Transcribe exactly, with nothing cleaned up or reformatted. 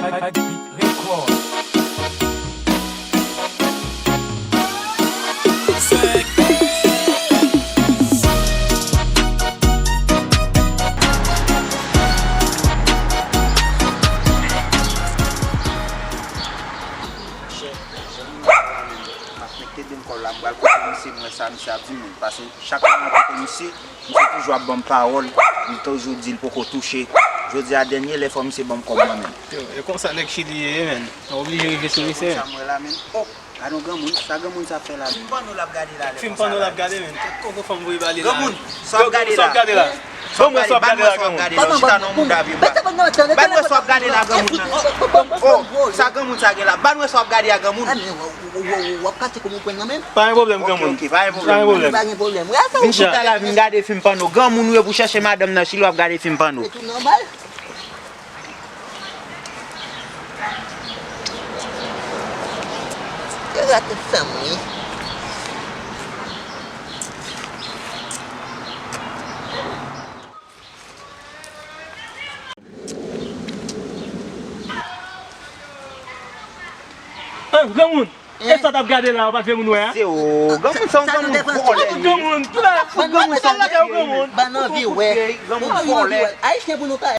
Hype Beat Record. Monchè, jèn mwen la, men, m ap mete de m kò la, m pral kote misye, m wè sa misye ap di m, men, paske chak lè mwen kote misye, misye toujou ap ban m pawòl, m toujou di l poko touche. Jodi a, dènye lè, fò misye ban m kòb mwen menm. Yo, e konsa nèg Chili ye, men. Nou oblije rive sou misye. Sa m wè la, men. Oh, gade yon granmoun, sa granmoun sa ap fè la. Fim pòno l ap gade la, lè konsa la. Fim pòno l ap gade, men. Kèt kòkò fanm voye bale la. Granmoun, sa w ap gade la? Sa w ap gade la? Ban mwen sa w ap gade la, granmoun. Ban mwen sa w ap gade la, granmoun nan. Oh, sa granmoun sa gen la. Ban mwen sa w ap gade a, granmoun. W ap kase kòm yon pwen nan men m. Pa gen pwoblèm, granmoun. Ok, ok, pa gen pwoblèm. Pa gen pwoblem. Vin chita la, vin gade fim pòno. Granmoun ou ye pou chèche madanm nan Chili, w ap gade fim pòno. Se tou nòmal. Yo rate fanm, wi. An, granmoun, e sa w t ap gade la, w pa t vle moun wè a? Se o, granmoun sa, yon granmoun vòlè li ye. Granmoun, tout la, granmoun sa, lage w, granmoun. Ban n anvi wè. Granmoun vòlè. Ayisyen pou nou pa.